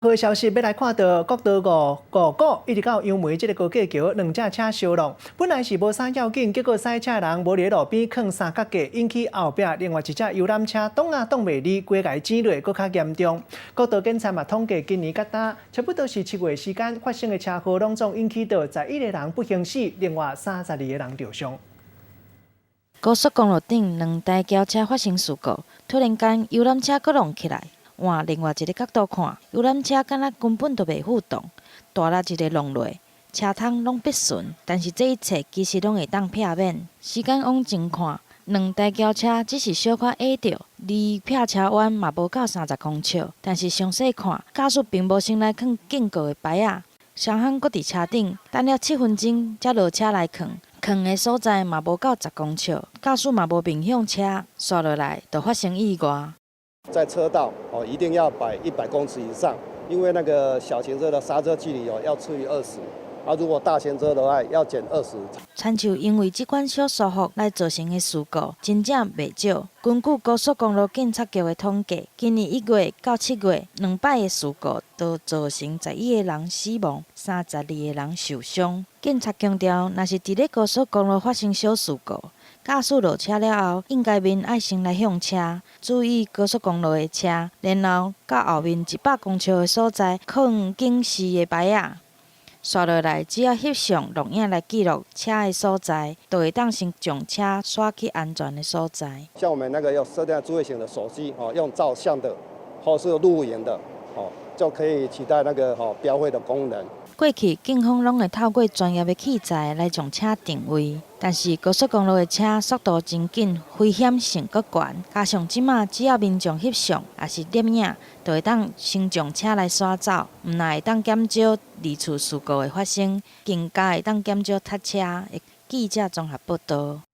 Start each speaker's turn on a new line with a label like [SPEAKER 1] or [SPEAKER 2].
[SPEAKER 1] 好消息，欲來看著國道五五股一直到楊梅這个高架橋，兩隻車相挵，本來是無啥要緊，結果駛車人無佇路邊囥三角架，引起後壁另外一隻遊覽車擋也擋袂離，規个剪落，閣較嚴重。國道警察嘛統計，今年佮今，差不多是7月時間發生的車禍，攏總引起著11個人不幸死，另外32個人著傷。
[SPEAKER 2] 高速公路頂兩台轎車發生事故，突然間遊覽車閣挵起來。換另外一个角度看，遊覽車敢若根本就袂負動，大力一个挵落，車窗攏煏損。但是這一切其實攏會當避免。時間往前看，兩台轎車只是小可挨著，離避車彎嘛無夠30公尺。但是詳細看，駕駛並無先來囥警告的牌仔，雙方閣佇車頂等了7分鐘才落車來囥，囥的所在嘛無夠10公尺，駕駛嘛無面向車，紲落來就發生意外。
[SPEAKER 3] 在車道哦，一定要擺100公尺以上，因為那個小型車的剎車距離哦要除以二十，啊，如果大型車的話要減二十。
[SPEAKER 2] 親像因為這款小疏忽來造成的事故，真正袂少。根據高速公路警察局的統計，今年1月到7月兩擺的事故，都造成11個人死亡，32個人受傷。警察強調，若是佇咧高速公路發生小事故，駕駛落車了後，應該面愛先來向車，注意高速公路的車，然後到後面100公尺的所在囥警示的牌仔。紲落來，只要翕相錄影來記錄車的所在，就會當先將車徙去安全的所在。
[SPEAKER 3] 像我們那個要設定智慧型的手機，哦，用照相的，或是錄影的，哦，就可以取代那個吼標會的功能。
[SPEAKER 2] 過去警方攏會透過專業的器材來將車定位，但是高速公路的車速度真緊，危險性閣懸。加上這馬只要民眾翕相，抑是攝影，就會當先將車來徙走，毋但會當減少二次事故的發生，更加會當減少塞車。記者綜合報導。